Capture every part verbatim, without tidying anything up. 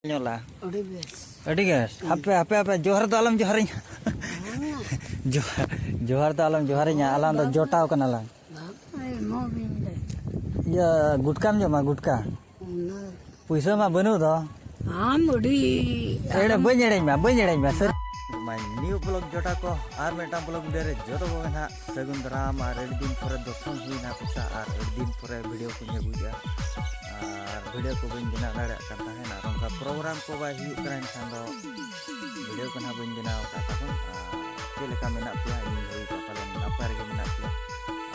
ᱧᱚᱞᱟ᱾ ᱟᱹᱰᱤ ᱵᱮᱥ᱾ ᱟᱹᱰᱤ ᱜᱮ᱾ ᱦᱟᱯᱮ, ᱦᱟᱯᱮ, ᱦᱟᱯᱮ, ᱡᱚᱦᱟᱨ ᱫᱚ ᱟᱞᱚᱢ ᱡᱚᱦᱟᱨᱤᱧᱟ᱾ ᱦᱮᱸ᱾ ᱡᱚᱦᱟᱨ, ᱡᱚᱦᱟᱨ ᱫᱚ ᱟᱞᱚᱢ ᱡᱚᱦᱟᱨᱤᱧᱟ, ᱟᱞᱟᱝ ᱫᱚ ᱡᱚᱴᱟᱣ ᱠᱟᱱᱟᱞᱟᱝ᱾ ᱵᱟᱯᱨᱮ, ᱮᱢᱚᱜ ᱵᱤᱱ ᱫᱮ᱾ ᱤᱭᱟᱹ, ᱜᱩᱴᱠᱟᱢ ᱡᱚᱢᱟ, ᱜᱩᱴᱠᱟ? ᱚᱱᱟ ᱯᱩᱭᱥᱟᱹ ᱢᱟ ᱵᱟᱹᱱᱩᱜ ᱫᱚ᱾ ᱟᱢ ᱟᱹᱰᱤ ᱮᱲᱮ, ᱟᱢ ᱵᱟᱹᱧ ᱮᱲᱮᱧ ᱢᱟ, ᱵᱟᱹᱧ ᱮᱲᱮᱧ ᱢᱟ, ᱥᱟᱹᱨᱤ᱾ My new vlog ᱡᱚᱴᱟ ᱠᱚ, ᱟᱨ ᱢᱤᱫᱴᱟᱝ vlog video ᱨᱮ ᱡᱚᱛᱚ ᱠᱚᱜᱮ ᱱᱟᱦᱟᱜ ᱥᱟᱹᱜᱩᱱ ᱫᱟᱨᱟᱢ᱾ ᱟᱨ ᱟᱹᱰᱤ ᱫᱤᱱ ᱯᱚᱨᱮ ᱫᱚᱨᱥᱚᱱ ᱦᱩᱭᱱᱟ ᱯᱮᱥᱟ, ᱟᱨ ᱟᱹᱰᱤ ᱫᱤᱱ ᱯᱚᱨᱮ video ᱠᱚᱧ ᱟᱹᱜᱩᱭᱮᱫᱼᱟ᱾ ᱟᱨ video ᱠᱚ ᱵᱟᱹᱧ ᱵᱮᱱᱟᱣ ᱫᱟᱲᱮᱭᱟᱜ ᱠᱟᱱ ᱛᱟᱦᱮᱱᱟ, ᱟᱨ ᱚᱱᱠᱟ program ᱠᱚ ᱵᱟᱭ ᱦᱩᱭᱩᱜ ᱠᱟᱱᱟ, ᱮᱱᱠᱷᱟᱱ ᱫᱚ video ᱠᱚ ᱱᱟᱦᱟᱜ ᱵᱟᱹᱧ ᱵᱮᱱᱟᱣ ᱟᱠᱟᱫ ᱛᱟᱵᱚᱱ᱾ ᱟᱨ ᱪᱮᱫ ᱞᱮᱠᱟ ᱢᱮᱱᱟᱜ ᱯᱮᱭᱟ? ᱤᱧ ᱵᱷᱟᱹᱜᱤ ᱜᱮ, ᱯᱟᱞᱮᱱ ᱱᱟᱯᱟᱭ ᱨᱮᱜᱮ ᱢᱮᱱᱟᱜ ᱯᱮᱭᱟ᱾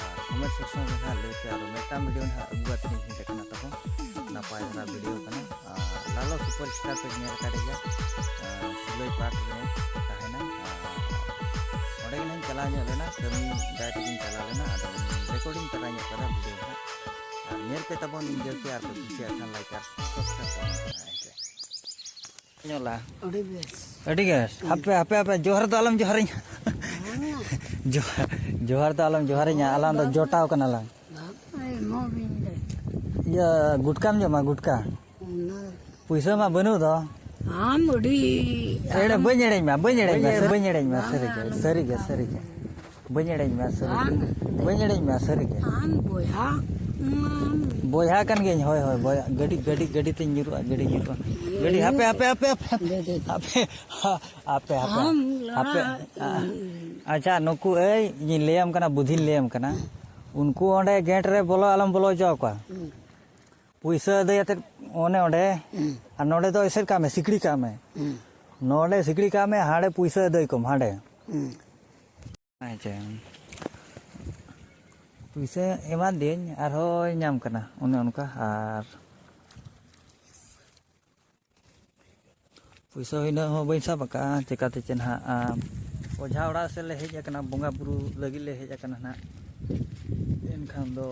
ᱟᱨ comment section ᱨᱮ ᱱᱟᱦᱟᱜ ᱞᱟᱹᱭ ᱯᱮ, ᱟᱨ ᱢᱤᱫᱴᱟᱝ video ᱱᱟᱦᱟᱜ ᱟᱹᱜᱩ ᱠᱟᱛᱮ ᱤᱧ ᱦᱮᱡ ᱟᱠᱟᱱᱟ ᱛᱟᱵᱚᱱ᱾ ᱱᱟᱯᱟᱭ ᱫᱷᱟᱨᱟ video ᱠᱟᱱᱟ᱾ ᱟᱨ ᱞᱟᱞᱚ superstar ᱯᱮ ᱧᱮᱞ ᱟᱠᱟᱫ ᱜᱮᱭᱟ, ᱟᱨ ᱥᱤᱞᱟᱹᱭ ᱯᱟᱴ ᱨᱮ ᱛᱟᱦᱮᱱᱟ᱾ ᱟᱨ ᱚᱸᱰᱮ ᱜᱮ ᱱᱟᱦᱟᱜ ᱤᱧ ᱪᱟᱞᱟᱣ ᱧᱚᱜ ᱞᱮᱱᱟ, ᱠᱟᱹᱢᱤ ᱫᱟᱭ ᱛᱮᱜᱤᱧ ᱪᱟᱞᱟᱣ ᱞᱮᱱᱟ᱾ ᱟᱫᱚ recording ᱛᱟᱨᱟ ᱧᱚᱜ ᱠᱟᱫᱟ video ᱦᱟᱸᱜ᱾ ᱟᱨ ᱧᱮᱞ ᱯᱮ ᱛᱟᱵᱚᱱ, ᱤᱧ ᱡᱟᱹᱥᱛᱤ ᱟᱨ ᱯᱮ ᱠᱩᱥᱤᱭᱟᱜ ᱠᱷᱟᱱ like ᱟᱨ subscribe ᱛᱟᱵᱚᱱ ᱯᱮ ᱱᱟᱦᱟᱜ, ᱦᱮᱸ ᱥᱮ᱾ ᱧᱚᱞᱟ᱾ ᱟᱹᱰᱤ ᱵᱮᱥ᱾ ᱟᱹᱰᱤ ᱜᱮ᱾ ᱦᱟᱯᱮ, ᱦᱟᱯᱮ, ᱦᱟᱯᱮ, ᱡᱚᱦᱟᱨ ᱫᱚ ᱟᱞᱚᱢ ᱡᱚᱦᱟᱨᱤᱧᱟ᱾ ᱦᱮᱸ᱾ ᱡᱚᱦᱟᱨ, ᱡᱚᱦᱟᱨ ᱫᱚ ᱟᱞᱚᱢ ᱡᱚᱦᱟᱨᱤᱧᱟ, ᱟᱞᱟᱝ ᱫᱚ ᱡᱚᱴᱟᱣ ᱠᱟᱱᱟᱞᱟᱝ᱾ ᱵᱟᱯᱨᱮ, ᱮᱢᱚᱜ ᱵᱤᱱ ᱫᱮ᱾ ᱤᱭᱟᱹ, ᱜᱩᱴᱠᱟᱢ ᱡᱚᱢᱟ, ᱜᱩᱴᱠᱟ? ᱚᱱᱟ ᱯᱩᱭᱥᱟᱹ ᱢᱟ ᱵᱟᱹᱱᱩᱜ ᱫᱚ᱾ ᱟᱢ ᱟᱹᱰᱤ ᱮᱲᱮ, ᱟᱢ ᱵᱟᱹᱧ ᱮᱲᱮᱧ ᱢᱟ, ᱵᱟᱹᱧ ᱮᱲᱮᱧ ᱢᱟ, ᱵᱟᱝ, ᱥᱟᱹᱨᱤ, ᱵᱟᱹᱧ ᱮᱲᱮᱧ ᱢᱟ, ᱵᱟᱝ, ᱥᱟᱹᱨᱤ ᱜᱮ, ᱟᱢ ᱥᱟᱹᱨᱤ ᱜᱮ, ᱵᱟᱝ᱾ ᱥᱟᱹᱨᱤ ᱜᱮ᱾ ᱵᱟᱹᱧ ᱮᱲᱮᱧ ᱢᱟ, ᱥᱟᱹᱨᱤ ᱜᱮ᱾ ᱵᱟᱝ᱾ ᱵᱟᱹᱧ ᱮᱲᱮᱧ ᱢᱟ, ᱥᱟᱹᱨᱤ ᱜᱮ᱾ ᱟᱢ ᱵᱚᱭᱦᱟ, ᱟᱢ ᱵᱚᱭᱦᱟ ᱠᱟᱱ ᱜᱤᱭᱟᱹᱧ, ᱦᱳᱭ, ᱦᱳᱭ, ᱵᱚᱭᱦᱟ᱾ ᱜᱟᱹᱰᱤ, ᱜᱟᱹᱰᱤ, ᱜᱟᱹᱰᱤ ᱛᱤᱧ ᱧᱩᱨᱩᱜᱼᱟ, ᱜᱟᱹᱰᱤ ᱧᱩᱨᱩᱜᱼᱟ᱾ ᱜᱟᱹᱰᱤ, ᱦᱟᱯᱮ, ᱦᱟᱯᱮ, ᱦᱟᱯᱮ, ᱦᱟᱯᱮ᱾ ᱫᱮ, ᱫᱮ, ᱫᱮ᱾ ᱦᱟᱯᱮ, ᱦᱟ, ᱦᱟᱯᱮ, ᱦᱟᱯᱮ᱾ ᱟᱢ ᱞᱟᱦᱟ᱾ ᱦᱟᱯᱮ᱾ ᱟᱪᱪᱷᱟ, ᱱᱩᱠᱩ, ᱮᱭ, ᱤᱧᱤᱧ ᱞᱟᱹᱭᱟᱢ ᱠᱟᱱᱟ, ᱵᱩᱫᱷᱤᱧ ᱞᱟᱹᱭᱟᱢ ᱠᱟᱱᱟ᱾ ᱩᱱᱠᱩ ᱚᱸᱰᱮ gate ᱨᱮ ᱵᱚᱞᱚ ᱟᱞᱚᱢ ᱵᱚᱞᱚ ᱦᱚᱪᱚ ᱟᱠᱚᱣᱟ᱾ ᱦᱩᱸ᱾ ᱯᱩᱭᱥᱟᱹ ᱟᱹᱫᱟᱹᱭ ᱟᱛᱮᱫ ᱚᱱᱮ ᱚᱸᱰᱮ, ᱦᱩᱸ᱾ ᱟᱨ ᱱᱚᱰᱮ ᱫᱚ ᱮᱥᱮᱫ ᱠᱟᱜ ᱢᱮ, ᱥᱤᱠᱲᱤ ᱠᱟᱜ ᱢᱮ᱾ ᱦᱩᱸ᱾ ᱱᱚᱰᱮ ᱥᱤᱠᱲᱤ ᱠᱟᱜ ᱢᱮ, ᱦᱟᱸᱰᱮ ᱯᱩᱭᱥᱟᱹ ᱟᱹᱫᱟᱹᱭ ᱠᱚᱢ, ᱦᱟᱸᱰᱮ᱾ ᱦᱩᱸ᱾ ᱟᱪᱪᱷᱟ᱾ ᱯᱩᱭᱥᱟᱹ ᱮᱢᱟᱫᱤᱭᱟᱹᱧ, ᱟᱨᱦᱚᱸᱭ ᱧᱟᱢ ᱠᱟᱱᱟ, ᱚᱱᱮ ᱚᱱᱠᱟ᱾ ᱟᱨ ᱯᱩᱭᱥᱟᱹ ᱦᱚᱸ ᱤᱱᱟᱹᱜ ᱦᱚᱸ ᱵᱟᱹᱧ ᱥᱟᱵ ᱟᱠᱟᱫᱼᱟ, ᱪᱮᱠᱟᱛᱮ ᱪᱮ ᱱᱟᱦᱟᱜ, ᱟᱢ, ᱚᱡᱷᱟ ᱚᱲᱟᱜ ᱥᱮᱫ ᱞᱮ ᱦᱮᱡ ᱟᱠᱟᱱᱟ, ᱵᱚᱸᱜᱟ ᱵᱩᱨᱩ ᱞᱟᱹᱜᱤᱫ ᱞᱮ ᱦᱮᱡ ᱟᱠᱟᱱᱟ ᱱᱟᱦᱟᱜ᱾ ᱮᱱᱠᱷᱟᱱ ᱫᱚ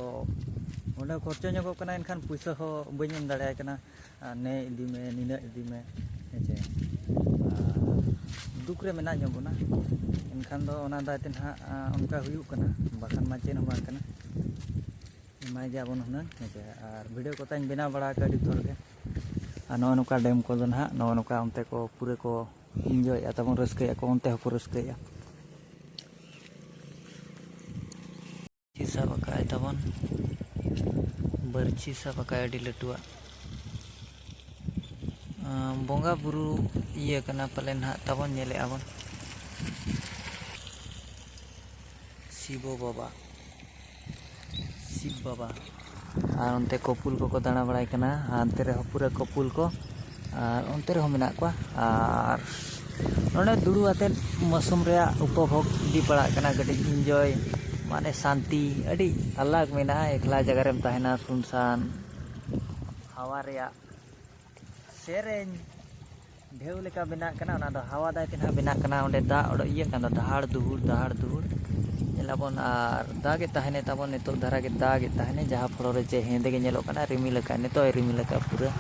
ᱚᱸᱰᱮ ᱠᱷᱚᱨᱪᱟ ᱧᱚᱜᱚᱜ ᱠᱟᱱᱟ, ᱮᱱᱠᱷᱟᱱ ᱯᱩᱭᱥᱟᱹ ᱦᱚᱸ ᱵᱟᱹᱧ ᱮᱢ ᱫᱟᱲᱮᱭᱟᱭ ᱠᱟᱱᱟ᱾ ᱟᱨ ᱱᱮ ᱤᱫᱤ ᱢᱮ, ᱱᱤᱱᱟᱹᱜ ᱤᱫᱤ ᱢᱮ, ᱦᱮᱸ ᱪᱮ? ᱟᱨ ᱫᱩᱠ ᱨᱮ ᱢᱮᱱᱟᱜ ᱧᱚᱜ ᱵᱚᱱᱟ, ᱮᱱᱠᱷᱟᱱ ᱫᱚ ᱚᱱᱟ ᱫᱟᱭ ᱛᱮ ᱱᱟᱦᱟᱜ, ᱟᱸ, ᱚᱱᱠᱟ ᱦᱩᱭᱩᱜ ᱠᱟᱱᱟ, ᱵᱟᱠᱷᱟᱱ ᱢᱟ ᱪᱮᱫ ᱦᱚᱸ ᱵᱟᱝ ᱠᱟᱱᱟ᱾ ᱮᱢᱟᱭ ᱜᱮᱭᱟ ᱵᱚᱱ ᱦᱩᱱᱟᱹᱝ, ᱦᱮᱸ ᱪᱮ? ᱟᱨ video ᱠᱚ ᱛᱟᱧ ᱵᱮᱱᱟᱣ ᱵᱟᱲᱟ ᱟᱠᱟᱫ ᱟᱹᱰᱤ ᱩᱛᱟᱹᱨ ᱜᱮ᱾ ᱟᱨ ᱱᱚᱜᱼᱚ ᱱᱚᱝᱠᱟ ᱰᱮᱢ ᱠᱚᱫᱚ ᱱᱟᱦᱟᱜ ᱱᱚᱜᱼᱚ ᱱᱚᱝᱠᱟ ᱚᱱᱛᱮ ᱠᱚ ᱯᱩᱨᱟᱹ ᱠᱚ ᱤᱱᱡᱚᱭᱮᱫᱼᱟ ᱛᱟᱵᱚᱱ, ᱨᱟᱹᱥᱠᱟᱹᱭᱮᱫᱼᱟ ᱠᱚ, ᱚᱱᱛᱮ ᱦᱚᱸᱠᱚ ᱨᱟᱹᱥᱠᱟᱹᱭᱮᱫᱼᱟ᱾ ᱪᱮᱫ ᱥᱟᱵ ᱟᱠᱟᱫᱼᱟᱭ ᱛᱟᱵᱚᱱ? ᱵᱟᱹᱨᱪᱷᱤ ᱥᱟᱵ ᱟᱠᱟᱫᱼᱟᱭ ᱟᱹᱰᱤ ᱞᱟᱹᱴᱩᱣᱟᱜ᱾ ᱟᱸ, ᱵᱚᱸᱜᱟ ᱵᱩᱨᱩ ᱤᱭᱟᱹ ᱠᱟᱱᱟ ᱯᱟᱞᱮ ᱱᱟᱦᱟᱜ ᱛᱟᱵᱚᱱ, ᱧᱮᱞᱮᱫᱼᱟ ᱵᱚᱱ᱾ ᱥᱤᱵᱚ ᱵᱟᱵᱟ, ᱥᱤᱵ ᱵᱟᱵᱟ᱾ ᱟᱨ ᱚᱱᱛᱮ ᱠᱚᱯᱩᱞ ᱠᱚᱠᱚ ᱫᱟᱬᱟ ᱵᱟᱲᱟᱭ ᱠᱟᱱᱟ, ᱦᱟᱱᱛᱮ ᱨᱮᱦᱚᱸ ᱯᱩᱨᱟᱹ ᱠᱚᱯᱩᱞ ᱠᱚ, ᱟᱨ ᱚᱱᱛᱮ ᱨᱮᱦᱚᱸ ᱢᱮᱱᱟᱜ ᱠᱚᱣᱟ᱾ ᱟᱨ ᱱᱚᱰᱮ ᱫᱩᱲᱩᱵ ᱟᱛᱮᱫ ᱢᱳᱥᱩᱢ ᱨᱮᱭᱟᱜ ᱩᱯᱚᱵᱷᱳᱜᱽ ᱤᱫᱤ ᱯᱟᱲᱟᱜ ᱠᱟᱱᱟ, ᱠᱟᱹᱴᱤᱡ ᱤᱱᱡᱚᱭ, ᱢᱟᱱᱮ ᱥᱟᱱᱛᱤ ᱟᱹᱰᱤ ᱟᱞᱟᱜᱽ ᱢᱮᱱᱟᱜᱼᱟ᱾ ᱮᱠᱞᱟ ᱡᱟᱭᱜᱟ ᱨᱮᱢ ᱛᱟᱦᱮᱱᱟ, ᱥᱩᱱᱥᱟᱱ ᱦᱟᱣᱟ ᱨᱮᱭᱟᱜ ᱥᱮᱨᱮᱧ ᱰᱷᱮᱣ ᱞᱮᱠᱟ ᱵᱮᱱᱟᱜ ᱠᱟᱱᱟ, ᱚᱱᱟ ᱫᱚ ᱦᱟᱣᱟ ᱫᱟᱭ ᱛᱮ ᱱᱟᱦᱟᱜ ᱵᱮᱱᱟᱜ ᱠᱟᱱᱟ᱾ ᱚᱸᱰᱮ ᱫᱟᱜ ᱚᱰᱚᱠ ᱤᱭᱟᱹᱜ ᱠᱟᱱ ᱫᱚ, ᱫᱟᱦᱟᱲ ᱫᱩᱦᱩᱲ, ᱫᱟᱦᱟᱲ ᱫᱩᱦᱩᱲ ᱧᱮᱞᱟᱵᱚᱱ᱾ ᱟᱨ ᱫᱟᱜᱮᱫ ᱛᱟᱦᱮᱱᱮ ᱛᱟᱵᱚᱱ, ᱱᱤᱛᱚᱜ ᱫᱷᱟᱨᱟ ᱜᱮ ᱫᱟᱜᱮᱫ ᱛᱟᱦᱮᱱᱮ, ᱡᱟᱦᱟᱸ ᱯᱷᱚᱲᱚ ᱨᱮ ᱪᱮ ᱦᱮᱸᱫᱮ ᱜᱮ ᱧᱮᱞᱚᱜ ᱠᱟᱱᱟ, ᱨᱤᱢᱤᱞ ᱟᱠᱟᱫ, ᱱᱤᱛᱚᱜ ᱮ ᱨᱤᱢᱤᱞ ᱟᱠᱟᱫ ᱯᱩᱨᱟᱹ᱾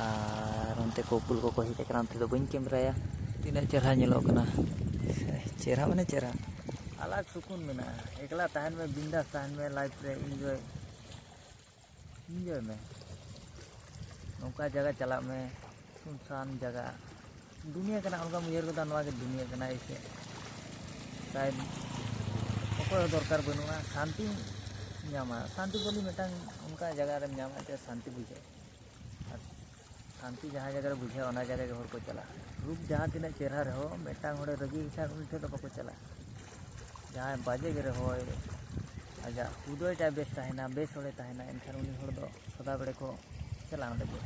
ᱟᱨ ᱚᱱᱛᱮ ᱠᱚᱯᱩᱞ ᱠᱚᱠᱚ ᱦᱮᱡ ᱟᱠᱟᱱᱟ, ᱚᱱᱛᱮ ᱫᱚ ᱵᱟᱹᱧ ᱠᱮᱢᱨᱟᱭᱟ᱾ ᱛᱤᱱᱟᱹᱜ ᱪᱮᱦᱨᱟ ᱧᱮᱞᱚᱜ ᱠᱟᱱᱟ, ᱪᱮᱦᱨᱟ ᱢᱟᱱᱮ ᱪᱮᱦᱨᱟ, ᱟᱞᱟᱜᱽ ᱥᱩᱠᱩᱱ ᱢᱮᱱᱟᱜᱼᱟ᱾ ᱮᱠᱞᱟ ᱛᱟᱦᱮᱱ ᱢᱮ, ᱵᱤᱱᱫᱟᱥ ᱛᱟᱦᱮᱱ ᱢᱮ, ᱞᱟᱭᱤᱯᱷ ᱨᱮ ᱤᱱᱡᱚᱭ ᱤᱱᱡᱚᱭ ᱢᱮ᱾ ᱱᱚᱝᱠᱟ ᱡᱟᱭᱜᱟ ᱪᱟᱞᱟᱜ ᱢᱮ, ᱥᱩᱱᱥᱟᱱ ᱡᱟᱭᱜᱟ᱾ ᱫᱩᱱᱤᱭᱟᱹ ᱠᱟᱱᱟ, ᱚᱱᱠᱟᱢ ᱩᱭᱦᱟᱹᱨ ᱜᱚᱫᱟ, ᱱᱚᱣᱟ ᱜᱮ ᱫᱩᱱᱤᱭᱟᱹ ᱠᱟᱱᱟ᱾ ᱮᱭᱥᱮ ᱥᱟᱭᱮᱫ ᱚᱠᱚᱭ ᱦᱚᱸ ᱫᱚᱨᱠᱟᱨ ᱵᱟᱹᱱᱩᱜᱼᱟ, ᱥᱟᱱᱛᱤ ᱧᱟᱢᱟ᱾ ᱥᱟᱱᱛᱤ ᱵᱚᱞᱮ ᱢᱤᱫᱴᱟᱝ ᱚᱱᱠᱟ ᱡᱟᱭᱜᱟ ᱨᱮᱢ ᱧᱟᱢᱟ ᱡᱮ ᱥᱟᱱᱛᱤ ᱵᱩᱡᱷᱟᱹᱜᱼᱟ᱾ ᱟᱨ ᱥᱟᱱᱛᱤ ᱡᱟᱦᱟᱸ ᱡᱟᱭᱜᱟ ᱨᱮ ᱵᱩᱡᱷᱟᱹᱜᱼᱟ, ᱚᱱᱟ ᱡᱟᱭᱜᱟ ᱜᱮ ᱦᱚᱲ ᱠᱚ ᱪᱟᱞᱟᱜᱼᱟ᱾ ᱨᱩᱯ ᱡᱟᱦᱟᱸ ᱛᱤᱱᱟᱹᱜ ᱪᱮᱦᱨᱟ ᱨᱮᱦᱚᱸ, ᱢᱤᱫᱴᱟᱝ ᱦᱚᱲᱮ ᱨᱟᱹᱜᱤ ᱜᱮᱠᱷᱟᱱ ᱩᱱᱤ ᱴᱷᱮᱱ ᱫᱚ ᱵᱟᱠᱚ ᱪᱟᱞᱟᱜᱼᱟ᱾ ᱡᱟᱦᱟᱸᱭ ᱵᱟᱡᱮ ᱜᱮ ᱨᱮᱦᱚᱸᱭ, ᱟᱡᱟᱜ ᱦᱩᱫᱟᱹᱭ ᱛᱟᱭ ᱵᱮᱥ ᱛᱟᱦᱮᱱᱟ, ᱵᱮᱥ ᱦᱚᱲᱮ ᱛᱟᱦᱮᱱᱟ, ᱮᱱᱠᱷᱟᱱ ᱩᱱᱤ ᱦᱚᱲ ᱫᱚ ᱥᱚᱫᱟ ᱵᱮᱲᱮ ᱠᱚ ᱪᱟᱞᱟᱜᱼᱟ ᱚᱸᱰᱮ ᱜᱮ᱾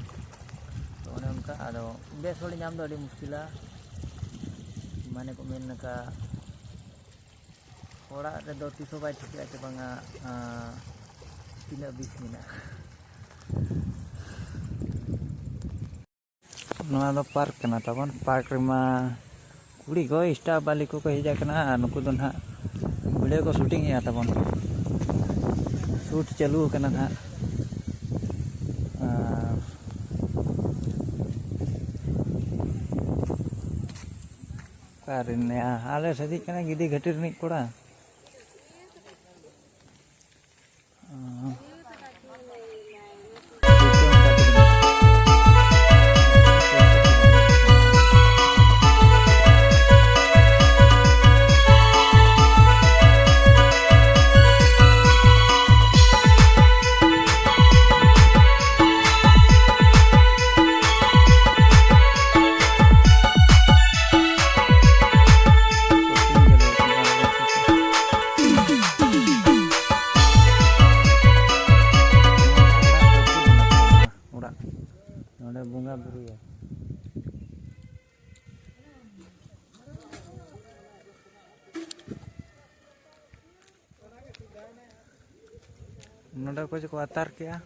ᱛᱚ ᱚᱱᱮ ᱚᱱᱠᱟ, ᱟᱫᱚ ᱵᱮᱥ ᱦᱚᱲ ᱧᱟᱢ ᱫᱚ ᱟᱹᱰᱤ ᱢᱩᱥᱠᱤᱞᱟ᱾ ᱢᱟᱱᱮ ᱠᱚ ᱢᱮᱱ ᱞᱮᱠᱟ, ᱚᱲᱟᱜ ᱨᱮᱫᱚ ᱛᱤᱥ ᱦᱚᱸ ᱵᱟᱭ ᱴᱷᱤᱠᱟᱹᱜᱼᱟ ᱡᱮ ᱵᱟᱝᱟ, ᱟᱸ, ᱛᱤᱱᱟᱹᱜ ᱵᱤᱥ ᱢᱮᱱᱟᱜᱼᱟ᱾ ᱱᱚᱣᱟ ᱫᱚ ᱯᱟᱨᱠ ᱠᱟᱱᱟ ᱛᱟᱵᱚᱱ᱾ ᱯᱟᱨᱠ ᱨᱮᱢᱟ ᱠᱩᱲᱤ ᱠᱚ, staff ᱵᱟᱞᱤ ᱠᱚᱠᱚ ᱦᱮᱡ ᱟᱠᱟᱱᱟ ᱟᱨ ᱱᱩᱠᱩ ᱫᱚ ᱱᱟᱦᱟᱜ video ᱠᱚ shooting ᱮᱫᱼᱟ ᱛᱟᱵᱚᱱ᱾ Shoot ᱪᱟᱹᱞᱩ ᱟᱠᱟᱱᱟ ᱱᱟᱦᱟᱜ᱾ ᱟᱨ ᱚᱠᱟᱨᱮ ᱢᱮᱱᱟᱭᱟ? ᱟᱞᱮ ᱥᱮᱫᱤᱡ ᱠᱟᱱᱟ ᱜᱤᱫᱤ ᱜᱷᱟᱹᱴᱤ ᱨᱤᱱᱤᱡ ᱠᱚᱲᱟ᱾ ᱵᱚᱸᱜᱟ ᱵᱩᱨᱩᱭᱟ᱾ ᱱᱚᱰᱮ ᱚᱠᱚᱭ ᱪᱚᱠᱚ ᱟᱛᱟᱨ ᱠᱮᱜᱼᱟ᱾